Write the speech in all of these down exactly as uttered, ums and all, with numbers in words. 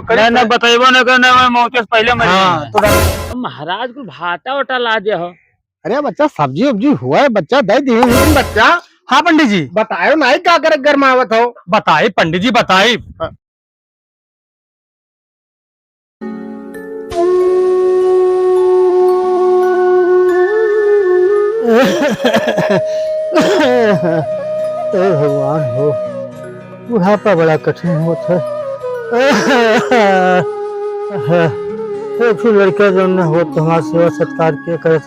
नहीं, नहीं, बतइबो नहीं करे, नहीं, मौके से पहिले मर हाँ, गए। तो डॉक्टर महाराज को भाटा वाटा ला दे हो। अरे बच्चा, सब्जी उब्जी हुआ है बच्चा, दे दिए। लेकिन बच्चा, हाँ पंडित जी। बतायो नहीं का करे गरमावत हो। बताई पंडित जी, बताई। हाँ। ए भगवान हो, बुढ़ापा बड़ा कठिन होत है। एक ठो लड़का जौन न होत तो हमार सेवा सत्कार के करत।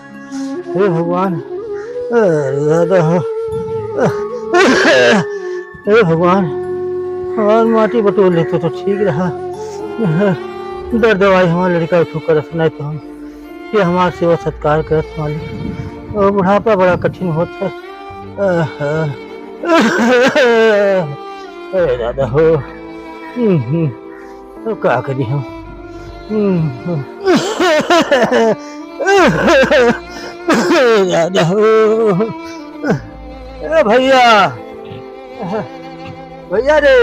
हे भगवान, अरे दादा हो, हे भगवान, हमार माटी बटोर लेते तो ठीक रहा। दर्द दवाई हमार लड़का उठू करत, नहीं तो हम ये हमार सेवा सत्कार करत मालिक। और बुढ़ापा बड़ा कठिन होत है। अरे दादा हो। हम्म, हम्म। अब का करी हम? हम्म, हम्म। दादा हो। ए भैया। भैया रे।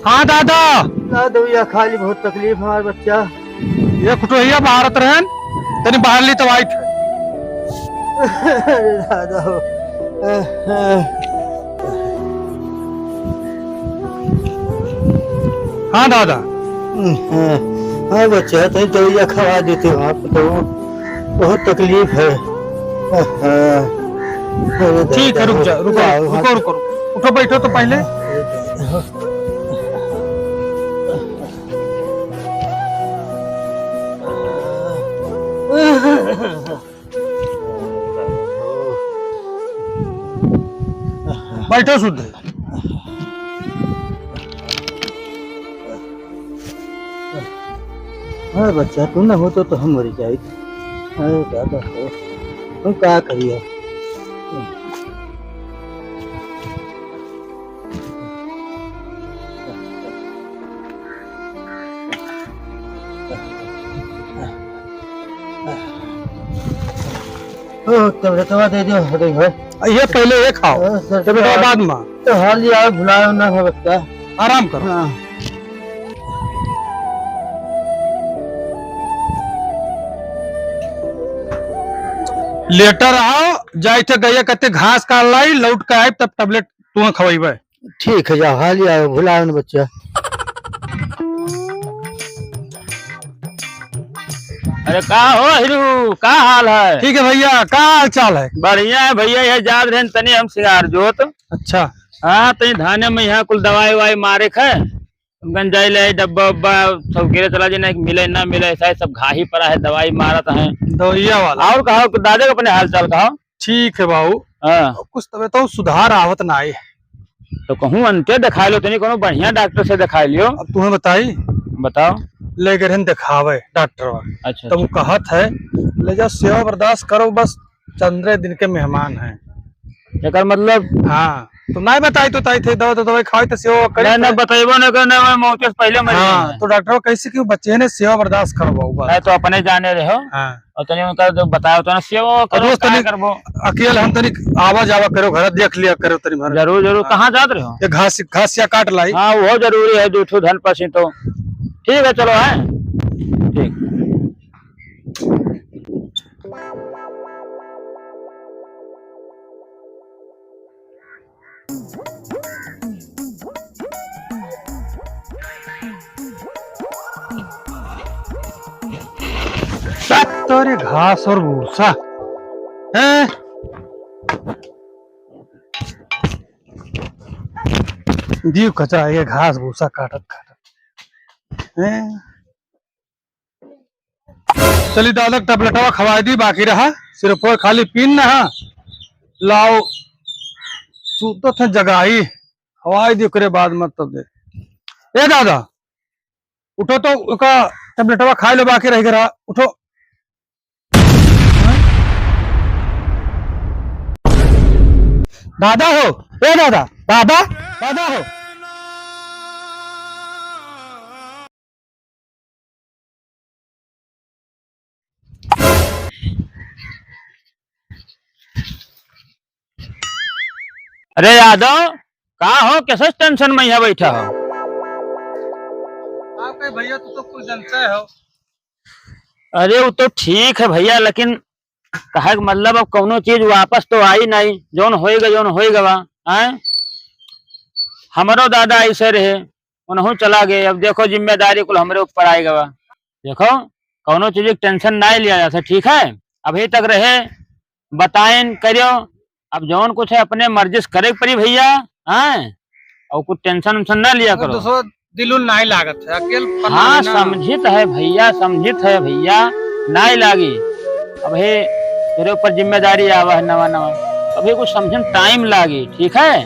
हाँ दादा। ना दवैया खा ली, बहुत तकलीफ है हमार बच्चा। ये कुटोहिया बाहरत रहन, तनी बाहर ली तो आई थे। अरे दादा हो। हाँ दादा। हाँ, हाँ बच्चा, तनी दवैया खवा देते हो आप तो। बहुत तकलीफ है। हाँ, हाँ। अरे ठीक है, दादा रुक हो। जा, रुको, आओ, रुको, हाँ। रुको, रुको। उठो, बैठो तो पहले। बैठो सुधे। अरे बच्चा, तू ना होतो तो हम मरी जाइत। अरे दादा हो, हम का करिए? ओ, tabletवा दे दियो, हो गई हो। ये पहले ये खाओ, ओ, सर, tabletवा बाद में। तो हाल ही आओ, भुलाओ ना हो बच्चा। आराम करो। हाँ। लेटर आओ, जाए थे गैया कहते घास काट लाई, लौट के आए तब tablet तुम्हें खवाइबे। ठीक है, जाओ, हाल ही आओ, भुलाओ ना बच्चा। अरे का हो हीरू, का हाल है? ठीक है भैया, का हाल चाल है? बढ़िया है भैया, ये जात रहन तनी हम सिंगार जोत। अच्छा। हाँ, तनी धाने में यहाँ कुल दवाई ववाई मारे खे। हम गंजाई ले आई, डब्बा उब्बा सब गिरे चला जे, नहीं मिले ना मिले, ऐसा ही सब घाही पड़ा है, दवाई मारत है। दवाइया वाला। और कहो, दादे के अपने हाल चाल कहो। ठीक है बाबू। हाँ। कुछ तबीयत तो सुधार आवत ना आई। तो कहूँ अंते दिखा लो, तनी कोनो बढ़िया डॉक्टर से दिखा लियो। अब तुम्हें बताई? बताओ। ले गए रहन दिखावे डॉक्टर। अच्छा, तब वो अच्छा। कहत है, ले जाओ, सेवा बर्दाश्त करो, बस चंद्रे दिन के मेहमान हैं। एकर मतलब? हाँ, तो नहीं बताई तो ताई थे, दवा तो दवाई खाई तो सेवा करे नहीं, नहीं, तो। बताइबो नहीं करे, नहीं, मौके से पहले मर हाँ, गए हैं। तो डॉक्टर कैसे क्यों बच्चे ने सेवा बर्दाश्त करो बाबू, बस। नहीं तो अपने जाने रहो। हाँ। और तनी उनका जो बताओ तो ना, सेवा करो, रोज का तनी करबो? अकेल हम तनी आवा जावा करो, घर देख लिया करो तनी भर। जरूर, जरूर। हाँ। कहाँ जात रहे हो? ये घास, घासिया काट लाई। हाँ, वो जरूरी है, दू ठो धन पसी तो। ठीक है, चलो, है। ठीक। तोरे घास और भूसा, हैं? जीव कचरा है ये घास भूसा काटत काटत, हैं? चली दादा, टबलेटवा खवाई दी, बाकी रहा सिर्फ खाली पीन ना। लाओ, सूतत है जगाई, खवाई दी, ओकरे बाद मत तब दे। ए दादा, उठो तो, ओका टबलेटवा खाई लो, बाकी रह गया, उठो। दादा हो, ए दादा, दादा, दादा हो। अरे यादव, का हो, कैसे टेंशन में यहाँ बैठा हो? आप अरे भैया, तू तो कुछ जानते हो। अरे, वो तो ठीक है भैया, लेकिन कहे के मतलब, अब कौनो चीज वापस तो आई नहीं, जौन होएगा, जौन होएगा बा, हैं? हमरो दादा ऐसे रहे, उनहू चला गए। अब देखो, जिम्मेदारी कुल हमरे ऊपर आएगा बा। देखो, कौनो चीज की tension ना लिया जाता, ठीक है? अभी तक रहे, बताइन करियो, अब जौन कुछ है अपने मर्जी से करे के पड़ी भैया, हैं? और कुछ tension वेंशन ना लिया करो। दोस्तों, दिल उल नाई लागत है, अकेल पन्ना हाँ, लेना। समझित है भैया, समझित है भैया, नाई लागी। अब हे, तेरे ऊपर जिम्मेदारी आवा है नवा नवा, अभी कुछ समझन time लागी, ठीक है?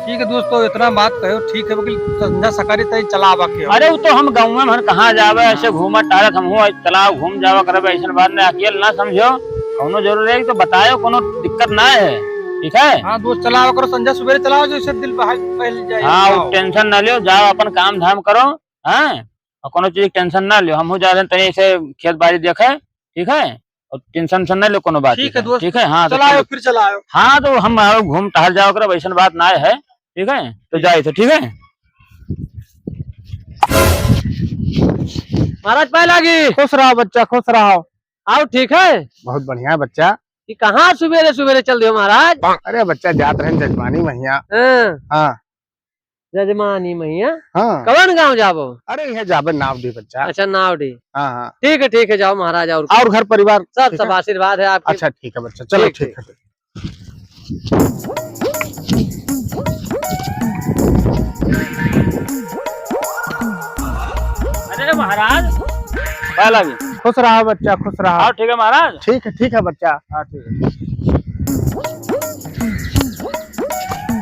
ठीक है दोस्तों, इतना बात कहो, ठीक है, वकील संझा सकारी तई चला आवा के हो। अरे, वो तो हम गाँव में हम कहाँ जावे, ऐसे घूमत टहरत हम हुआ तालाब घूम जावा करबे, ऐसन बात नहीं, अकेल ना समझो, कौनो जरूरत है तो बतायो, कौनो दिक्कत ना है, ठीक है? हाँ दोस्त, चला आवा करो, संझा सुबेरे चला आवा, जैसे दिल बहल, बहल जाए। हाँ, वो tension ना लियो, जाओ अपन काम धाम करो, हाँ, और कौनो चीज की tension ना लियो, हमहू जा रहे हैं तनी से खेत बाड़ी देखे, ठीक है? और tension वेंशन ना लियो कौनो बात ठीक है दोस्त, ठीक है? हाँ, तो चला आयो, चलो। फिर चला आयो। हाँ, तो हम आओ, घूम टहल जाओ करब, ऐसन बात ना है, ठीक है? तो जाए तो, ठीक है? महाराज पाए लागी। खुश रहो बच्चा, खुश रहो। आओ, ठीक है? बहुत बढ़िया बच्चा। कि कहाँ सुबेरे सुबेरे चल दियो महाराज? अरे बच्चा, जात रहे जजमानी महिया। हाँ। हाँ। जजमानी महिया? हाँ। कवन गाँव जाबो? अरे, यह जाबे नावडी बच्चा। अच्छा, नावडी। हाँ, हाँ। ठीक है, ठीक है, जाओ महाराज। और और घर परिवार सब, ठीक सब है? आशीर्वाद है आपके। अच्छा, ठीक है बच्चा, चलो, ठीक, ठीक ठीक। है। अरे महाराज, पाए लागी। खुश रहा बच्चा, खुश रहा। और ठीक है महाराज? ठीक है, ठीक है बच्चा। हाँ, ठीक है।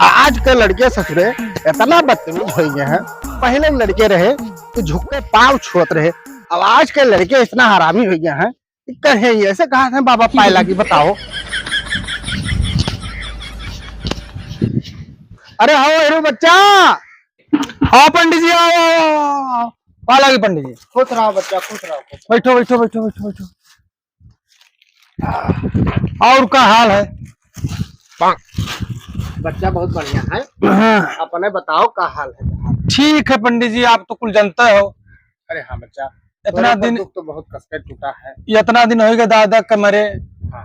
आज के लड़के ससुरे इतना बदतमीज हो गए हैं। पहले लड़के रहे तो झुक के पाँव छुअत रहे, अब आज के लड़के इतना हरामी हो गए हैं। कहे ये ऐसे कहा था बाबा पाए लागी, बताओ। अरे आओ, अरे बच्चा, आओ पंडित जी, आओ, आओ, आओ, आओ। पाए लागी पंडित जी। खुश रहो बच्चा, खुश रहो, खुश रहो। बैठो, बैठो, बैठो, बैठो, बैठो। और का हाल है? बच्चा बहुत बढ़िया है। हाँ। अपने बताओ का हाल है? ठीक है पंडित जी, आप तो कुल जानते हो। अरे हाँ बच्चा, इतना तोरे ऊपर दिन दुख तो बहुत कस के टूटा है। इतना दिन हो गया दादा के मरे। हाँ।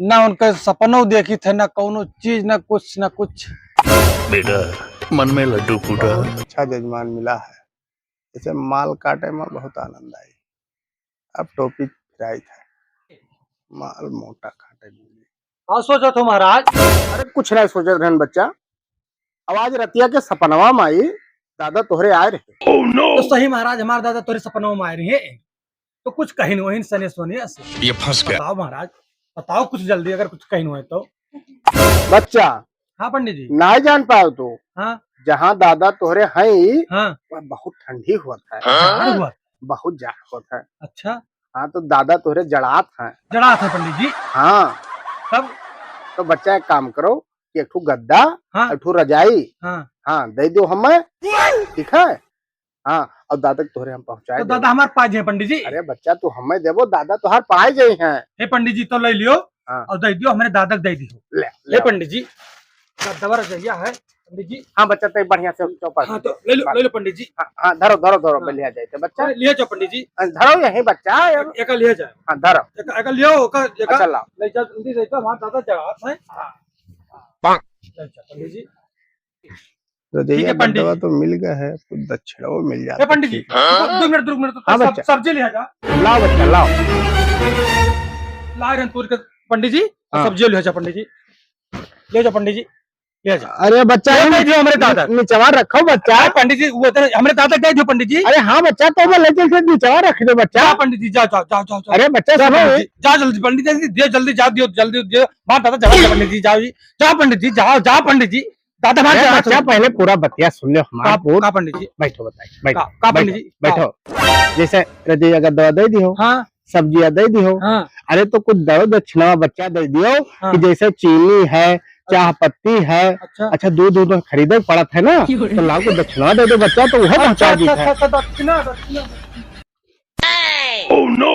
ना उनके सपनों देखी थे, ना कौनो चीज, ना कुछ, ना कुछ। बेटा, मन में लड्डू फूटा। अच्छा जजमान मिला है, जैसे माल काटे में बहुत आनंद आई। अब टोपी फिराई था, माल मोटा काटे मिली। का सोचत हो महाराज? अरे कुछ नहीं सोचत रहन बच्चा, अब आज रतिया के सपनवा में आई, दादा तोहरे आए रहे। तो सही महाराज, हमार दादा तोहरे सपनवा में आए रहे, तो कुछ कहिन वही सने सोने से। ये फंस गया। बताओ महाराज, बताओ कुछ जल्दी, अगर कुछ कहिन हुए तो। बच्चा, हाँ पंडित जी। नाहीं जान पायो तू। हाँ। जहाँ दादा तोहरे हैं, हाँ। वह बहुत ठंडी होत है। जाड़ हुआ। बहुत जाड़ होत है। अच्छा। हाँ, तो दादा तोहरे जड़ात हैं। जड़ात है पंडित जी। हाँ। तब? तो बच्चा एक काम करो कि एक ठो गद्दा, हाँ। एक ठो रजाई, हाँ। हाँ, दे दो हमें, ठीक है? हाँ, और दादा के तोहरे हम पहुँचाए तो देबो। दादा हमार पाए जाए पंडित जी। अरे बच्चा, तू हमें देबो, दादा तोहार पाए जाए हैं। हे पंडित जी, तो ले लियो हाँ। और दे दियो, हमरे दादा के दे दियो। ले, ले ले आओ। पंडित जी, गद्दा रजइया है पंडित जी। हाँ बच्चा, तै बढ़िया से चौपड़ हाँ, तो ले लो, ले लो पंडित जी। हाँ, हाँ, धरो, धरो, धरो, हाँ। ले लिया जाए तो बच्चा। अरे, लिया जाओ पंडित जी। हाँ, धरो यहीं बच्चा, यार। एक, एक लिया जाए। हाँ, धरो। एक, एक लियो, ओकर, एक अच्छा, लाओ। ले जाओ, जल्दी ले जाओ, वहाँ दादा जगह है। हाँ। ले जाओ पंडित जी। रजइया ठीक है पंडित गद्दवा जी। तो मिल गया है, कुछ दक्षिणा वो मिल जाता ए पंडित जी, ठीक है। दो, दो मिनट, दो मिनट, तो हाँ सब, बच्चा। सब्जी लिया जा। लाओ बच्चा, लाओ। ला रहे हैं तोड़ के पंडित जी, हाँ। सब्जी लिया जा पंडित जी, ले जा पंडित जी, ले जा। अरे बच्चा, ले हम दे दियो हमरे दादा। निचवा रखो बच्चा। अरे पंडित जी, वो तो हमरे दादा दे दियो पंडित जी। अरे हाँ बच्चा, तो मैं लेके से निचवा रख दो बच्चा। जा पंडित जी, जा, जा, जा, जा, जा। अरे बच्चा, जा सुनो। पंडित जी, जा जल्दी पंडित जी, दे जल्दी, जा दियो, जल्दी दियो। मार दादा, जा पंडित जी, जाओ जी, जा पंडित जी, जाओ, जा पंडित जी। दादा, हमारे अरे जरा बच्चा, सुनो। पहले पूरा बतिया सुन लो हमारा, का, पूरा। का पंडित जी? बैठो, बताइए, बैठो, का, का पंडित बैठो, जी? बैठो। का? जैसे रजइया गद्दवा दे दियो, हाँ। सब्जिया दे दियो। हाँ। अरे, तो कुछ दो दक्षिणा बच्चा दे दियो हाँ। कि जैसे चीनी है, अच्छा। चाह पत्ती है, अच्छा। अच्छा, दूध, दूध खरीदे के पड़त है ना, तो लाओ, कुछ दक्षिणा दे दो बच्चा, तो वह अच्छा, पहुँचा अच्छा, दीजिए। अच्छा, अच्छा, दक्षिणा, दक्षिणा। Oh no!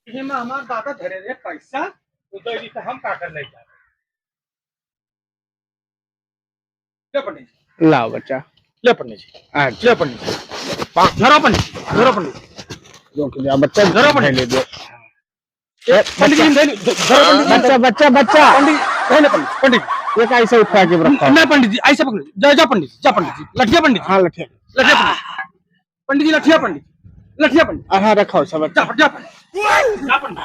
ये में हमार दादा धरे रहे पैसा, तो दे दी तो हम का कर ले जाए? ले पंडित जी। लाओ बच्चा। ले पंडित जी। अच्छा। ले पंडित जी। झरो पंडित, झरो पंडित। रोक लिया, बच्चा झरो पंडित। ले दो। ए, पंडित जी, बच्चा। धैले, झरो पंडित जी, बच्चा, बच्चा, बच्चा। पंडित, धैले पंडित, पंडित। ये कैसे उठा के रखा? ना पंडित जी, ऐसे पकड़ो। जा, जा पंडित जी, जा पंडित जी। लठिया पंडित जी। हाँ, लठिया। लठिया पंडित। पंडित जी, लठिया पंडित। लठिया पंडित। हाँ, रखो, सब जा, जा पंडित। जा पंडित।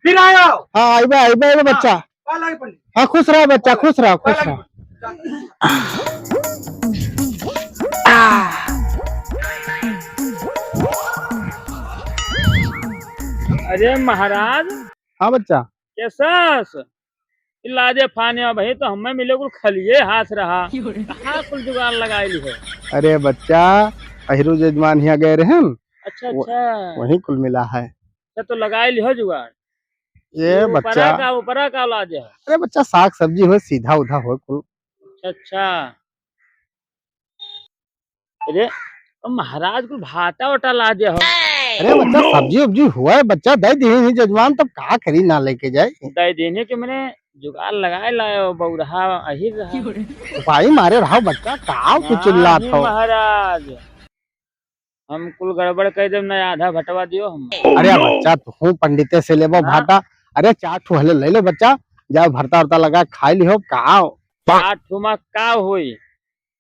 फिर आयो। हाँ, आइबे, आइबे, आइबे, हाँ, बच्चा। पाला के पंडित। हाँ, खुश रहो बच्चा, खुश रहो, खुश रहो। अरे महाराज। हाँ बच्चा। कैसा? लाजे फाने भाई तो हमें मिले कुल खलिए हाथ रहा। कहाँ कुल जुगाड़ लगाई ली हो? अरे बच्चा, अहिरू जजमान हियाँ गए रहे हम। अच्छा, वो, अच्छा। वहीं कुल मिला है। अच्छा, तो लगाई ली हो जुगाड़? ये वो बच्चा। ऊपरा का, ऊपरा का लाजे है? अरे बच्चा, साग सब्जी हो, सीधा उधा हो कुल। अच्छा, अच्छा। अरे, तो महाराज कुल भाटा वाटा लाजे हो। अरे बच्चा, सब्जी उब्जी हुआ है बच्चा, दे दीही जजमान, तब का करी ना लेके जाए। दे दीही के मने जुगाड़ लगाए लायो, बउरहा अहिर रहा। उपाई मारे रहो बच्चा, का तू हाँ, चिल्लात ही हो? महाराज, हम कुल गड़बड़ कर देब, ना आधा भटवा दियो हम। अरे बच्चा, तू पंडिते से लेबो हाँ। भाटा। अरे चार ठो हले ले लो बच्चा, जाओ भरता उरता लगा खाई लिहो, का? चार ठो मा का होई?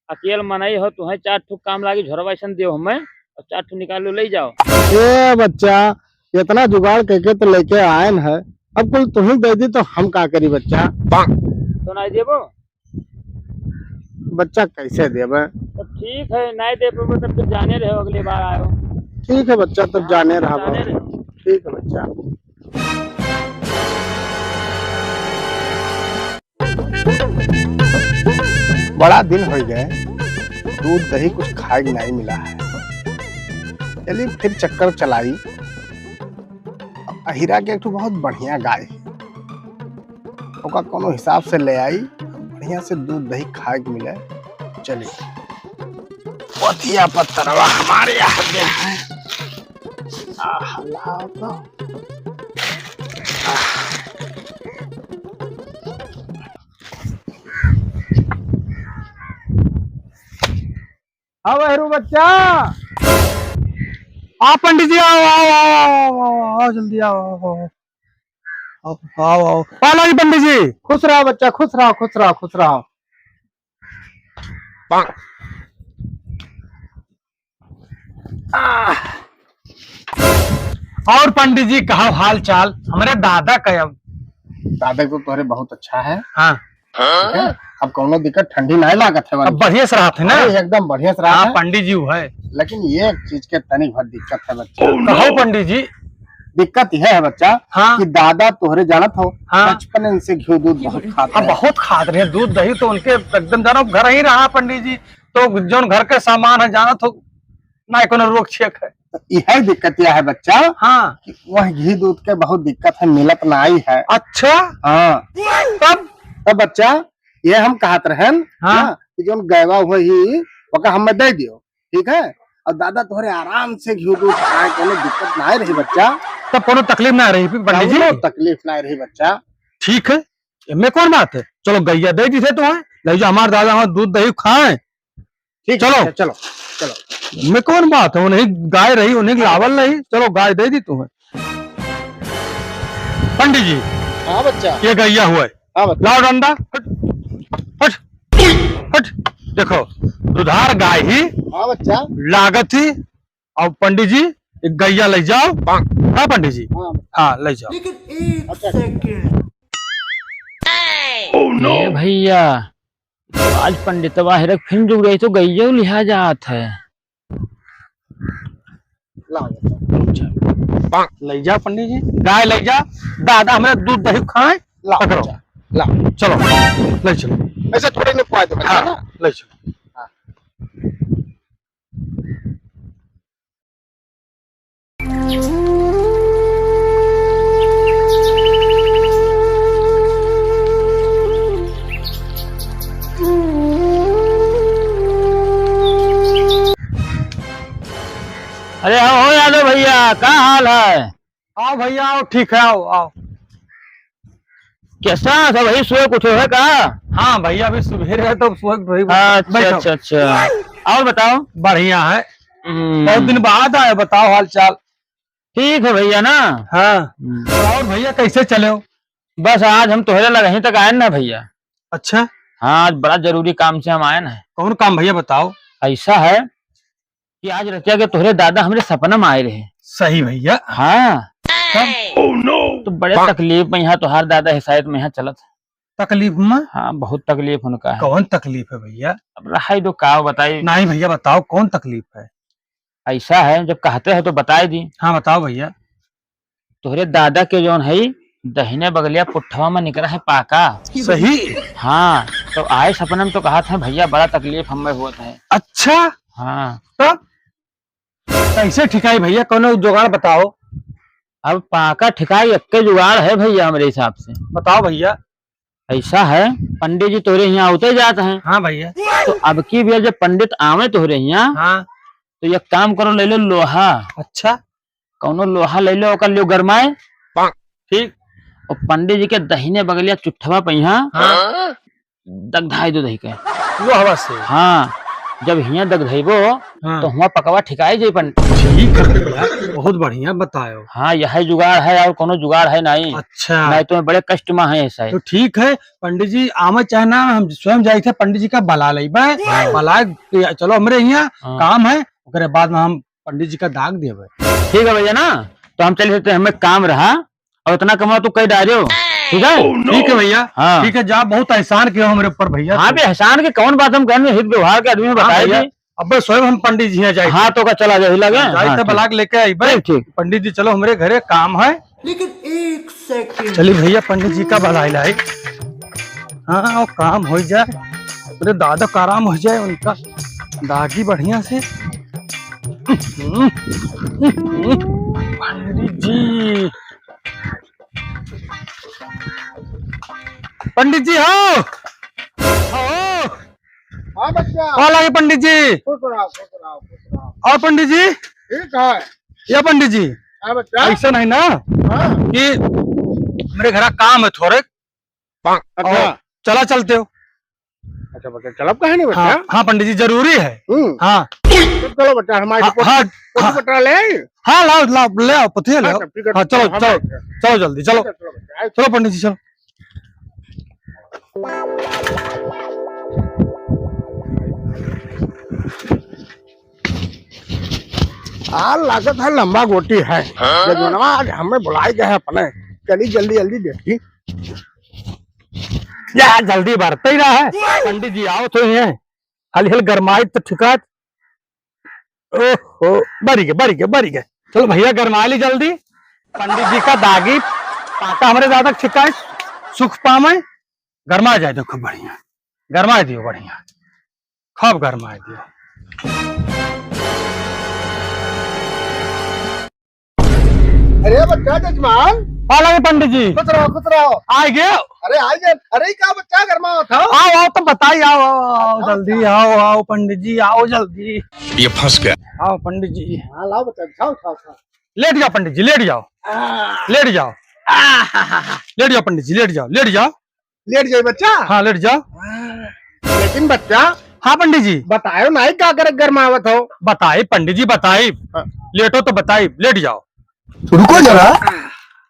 अकेल मनई हो, तुहे चार ठो काम लागी, झोरवा ऐसन दियो हमें, और चार ठो निकालो, ले जाओ। ए बच्चा, इतना जुगाड़ करके तो लेके आयन है, अब कुल तुही दे दी तो हम का करी बच्चा? तो नहीं देबो? बच्चा कैसे देबे? तो ठीक है, नहीं दे पाबो तब तो जाने रहो, अगली बार आयो। ठीक है बच्चा, तब हाँ, जाने रहो। जाने रहो। ठीक है बच्चा। बड़ा दिन हो गए, दूध दही कुछ खाए के नहीं मिला है। चलिए फिर चक्कर चलाई। अहिरा के एक ठो बहुत बढ़िया गाय है, ओका कोनो हिसाब से ले आई, बढ़िया से दूध दही खाए के मिले। चलिए, पतिया पतरवा हमारे यहाँ दे हैं। आह, लाओ तो। आह। आओ अहिरू बच्चा। आओ पंडित जी, आओ, आओ, जल्दी आओ, आओ, आओ। आओ, आओ, आओ। पाला जी पंडित जी। खुश रहो बच्चा, खुश रहो, खुश रहो, खुश रहो। आह। और पंडित जी, कहो हाल चाल? हमरे दादा का अब। दादा तो तोहरे बहुत अच्छा है। हाँ। ठीक है? अब कौनो दिक्कत ठंडी नहीं लागत है अब वाली। बढ़िया से रहत है ना? अरे, एकदम बढ़िया से रहत हाँ, है। पंडित जी वो है। लेकिन ये एक चीज के तनिक भर दिक्कत है बच्चा। कहो पंडित जी। दिक्कत यह है बच्चा हाँ। कि दादा तोहरे जानत हो, हाँ। बचपन से घी दूध बहुत खात हाँ, रहे। बहुत खात रहे, दूध दही तो उनके एकदम जानो घर ही रहा पंडित जी, तो जौन घर के सामान है जानत हो, ना कोनो रोग छेक है। तो यह दिक्कत यह है बच्चा हाँ। कि वह घी दूध के बहुत दिक्कत है, मिलत ना आई है। अच्छा? हाँ। तब? तब बच्चा, ये हम कहत रहन हाँ। ना कि जौन गैवा हुआ ही, ओका हमें दे दियो, ठीक है? और दादा तोहरे आराम से घी दूध खाए, कोनो दिक्कत ना रही बच्चा। तब कोनो तकलीफ ना रही पंडित जी? कोनो तकलीफ ना रही बच्चा। ठीक है, एमे कौन बात है? चलो गैया दे दी थे तो है, ले जाओ हमार दादा हमार दूध दही खाए। ठीक है, चलो। अच्छा, चलो, चलो। में कौन बात है, उन्हीं गाय रही, उन्हीं लावल रही, चलो गाय दे दी तुम्हें। पंडित जी, हाँ बच्चा। ये गैया हुआ है। हाँ बच्चा। लाओ डंडा, हट, हट, हट। देखो, दुधार गाय ही हाँ बच्चा। लागत ही, और पंडित जी, एक गैया ले जाओ। हाँ पंडित जी, हाँ। हाँ ले जाओ। लेकिन एक अच्छा। सेकंड। Oh no! ए भैया, आज पंडितवा हेरक फिर जुग रही तो गैया लिहा जात है। लाओ। ले जा पंडित जी, गाय ले जा, दादा हमारे दूध दही खाए। लाओ पकड़ो। बच्चा, लाओ। चलो, ले चलो। ऐसे थोड़े ने खुआ दो बच्चा हाँ, ना। ले चलो। हाँ। अरे आओ हो यादव भैया, का हाल है? आओ भैया, आओ, ठीक है, आओ, आओ। कैसा सब भाई, सोए के उठे है का? हाँ भैया, अभी सुबेरे है तो सोए के उठे ही। अच्छा, बैठो। अच्छा, अच्छा। और बताओ। बढ़िया है। हम्म। बहुत दिन बाद आए, बताओ हाल चाल। ठीक है भइया ना। हाँ। हम्म। और भइया कैसे चले हो? बस आज हम तोहरे लगहीं तक आए ना भइया। अच्छा। हाँ, आज बड़ा जरूरी काम से हम आए ना। कौन काम भइया, बताओ। ऐसा है कि आज रतिया के तोहरे दादा हमरे सपना में आए रहे। सही भइया। हाँ। तब? तो बड़े तकलीफ में यहाँ तोहार दादा है, शायद में यहाँ चलत है। तकलीफ में? हाँ, बहुत तकलीफ उनका है। कौन तकलीफ है भइया? अब रहाई दो, का बताई? नहीं भइया, बताओ कौन तकलीफ है? ऐसा है, जब कहते हो तो बताई दी। हाँ, बताओ भइया। तोहरे दादा के जौन है, दहिने बगलिया पुट्ठवा में निकरा है पाका। सही? हाँ, तो आए सपना में तो कहा था भइया, बड़ा तकलीफ हमें होत है। अच्छा? हाँ। तब? कैसे ठिकाई भइया, कौनो जुगाड़ बताओ। अब पाका ठिकाई एक्के जुगाड़ है भइया, हमरे हिसाब से। बताओ भइया। ऐसा है, पंडित जी तोहरे यहाँ आते जात हैं। हाँ भइया। तो अब की बेर जब पंडित आवे तोहरे यहाँ, हाँ। तो एक काम करो, ले लो लोहा। अच्छा। कौनो लोहा ले लो, ओकर लियो गरमाए। ठीक। और पंडित जी के दहिने बगलिया चुट्ठवा पे यहाँ हाँ। दगधाई दो दही के। लोहवा से? हाँ, जब हियाँ दगधइबो, हाँ। तो हुआँ पकवा ठिकाई जाई पंडित। ठीक है भइया, बहुत बढ़िया बतायो। हाँ, यह जुगाड़ है और कोनो जुगाड़ है नहीं। अच्छा। नहीं तो मैं बड़े कष्ट में है ऐसा है। तो ठीक है, पंडित जी आवे चाहे ना, हम स्वयं जाई थे पंडित जी का बला लेबे। हाँ। बला के चलो हमरे हियाँ हाँ। काम है, ओकरे बाद में हम पंडित जी का दाग देबे। ठीक है भइया ना, तो हम चले थे, हमें काम रहा। और इतना कमा तू कई डारे हो, ठीक है? Oh, no! ठीक है भइया, हाँ। ठीक है, जा, बहुत एहसान किया हमरे ऊपर भइया हाँ तू। बे, एहसान के कौन बात हम कहने, हित व्यवहार के आदमी में हाँ बताए भइया। जी। अब बस स्वयं हम पंडित जी यहाँ जाए हाँ, थे। तो का चला जाए लगे? हाँ, जाए हाँ, थे ठीक। बलाक लेके आई बे। ठीक, ठीक। पंडित जी, चलो हमरे घरे काम है। लेकिन एक सेकंड। चली भइया, पंडित जी का बलाई लाई। हाँ, वो काम हो जाए, अरे दादा का आराम हो जाए, उनका दागी बढ़िया से। पंडित जी, पंडित जी हो, हो। हाँ बच्चा। का लागे पंडित जी? खुश रहो, खुश रहो, खुश रहो। और पंडित जी? ठीक है। या पंडित जी? हाँ बच्चा। ऐसा नहीं ना हाँ। कि मेरे घर काम है थोड़े। अच्छा। और चला चलते हो। अच्छा बच्चा, चलब काहे नहीं बच्चा? हाँ, हाँ पंडित जी, जरूरी है। हम्म। हाँ। तो चलो बच्चा, हमारे हाँ, पोत-, हाँ, पोती हाँ। पटरा ले आई? हाँ, लाओ, लाओ, ले आओ, पोती ले हाँ, आओ। तब ठीक है, हाँ, चलो, हाँ, चलो, बच्चा। चलो जल्दी, चलो। चलो बच्चा, चलो पंडित जी, चलो। चलो, चलो। आ, लागत है लंबा गोटी है। हाँ? जजमनवा आज हमें बुलाए गए हैं अपने। चली जल्दी जल्दी देखी। या जल्दी बढ़ते ही रहा है। पंडित जी आओ तो ये। हल हल गरमाई तो ठिकात। ओहो, बरी गए, बरी गए, बरी गए। चलो भइया, गरमा ली जल्दी। पंडित जी का दागी पाका हमरे दादा ठिकाए, सुख पावे, गरमा जाए दो खूब बढ़िया, गरमा दियो बढ़िया, खूब गरमा दियो। अरे बच्चा जजमान। आ लगे पंडित जी। खुश रहो, खुश रहो। आ गए। अरे आ गए। अरे का बच्चा गरमावत हो? आओ, आओ तो बताई, आओ, आओ, आओ, आओ, जल्दी, आओ, आओ पंडित जी, आओ जल्दी। ये फंस गया। आओ पंडित जी। हाँ, लाओ बच्चा, खाओ, खाओ, खाओ। लेट जाओ पंडित जी, लेट जाओ। आ। लेट जाओ। आ, हा, हा, हा। लेट जाओ पंडित जी, लेट जाओ, लेट जाओ। लेट जाई बच्चा? हाँ, लेट जाओ। हाँ। लेकिन बच्चा, हाँ पंडित जी। बतायो नाहीं का करे गरमावत हो? बताई पंडित जी, बताई। हाँ। लेटो तो बताई, लेट जाओ। रुको जरा।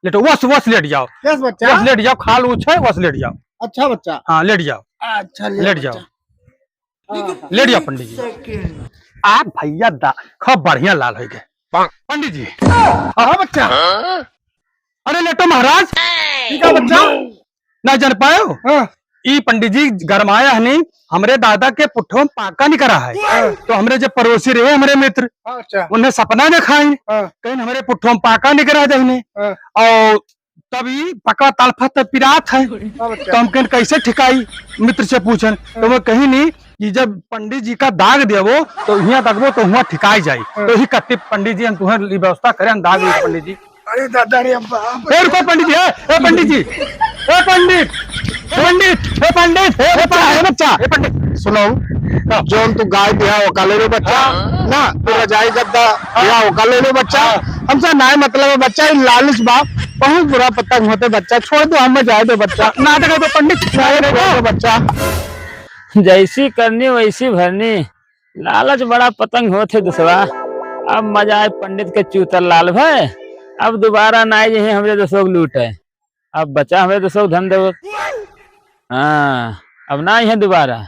लेटो, बस, बस लेट जाओ। यस बच्चा। बस लेट जाओ, खाल ऊँच है, बस लेट जाओ। अच्छा बच्चा। हाँ, लेट जाओ। अच्छा, ले लेट बच्चा। जाओ। हाँ, हाँ। लेट जाओ पंडित जी। सेकंड। आप भइया दा-, खूब बढ़िया लाल होइ गए। पंडित जी। हाँ बच्चा। अरे लेटो महाराज। ठीक है बच्चा। ना जान पायो? हाँ। ई पंडित जी गरमाया हनी, हमरे दादा के पुट्ठो में पाका निकरा है। हाँ। तो हमरे जब पड़ोसी रहे हमरे मित्र, हाँ, अच्छा। उन्हें सपना देखाई, हाँ। कहीं हमरे पुट्ठो में पाका निकरा है दहिने। हाँ। और तब ई पका तलफत पिरात है। हाँ, बच्चा। तो हम कहें कैसे ठिकाई, मित्र से पूछन, तो वो कहीं नहीं कि जब पंडित जी का दाग देवो तो हियाँ दगबो तो हुआँ ठिकाई जाई। हाँ। तो ही कत्ती पंडित जी हम तुम्हें ई व्यवस्था करें, हम दाग देवो पंडित जी। अरे दादा रे बाप। ए, रुको पंडित जी, ए, ए, पंडित जी, ए, पंडित, ए, पंडित, ए, पंडित, ए, बच्चा, ए, बच्चा। ए, पंडित, सुनो, हाँ। जौन तू गाय दिया, ओका ले लो बच्चा, हाँ। ना, तू रजाई गद्दा हाँ। दिया, ओका ले लो बच्चा। हाँ। हमसे नाय मतलब है बच्चा, ई लालच बा, बहुत बुरा पतंग होते बच्चा, छोड़ दो, हमें जाए दो बच्चा। नाटक है तो पंडित, जाए दो बच्चा। जैसी करनी वैसी भरनी, लालच बड़ा पतंग होते दूसरा। अब मजा आए पंडित के चूतर लाल भय। अब दोबारा ना आए यही हमरे दसों के लूट है। अब बचा हमरे दसों के धन दौलत। हाँ, अब ना आई है दोबारा।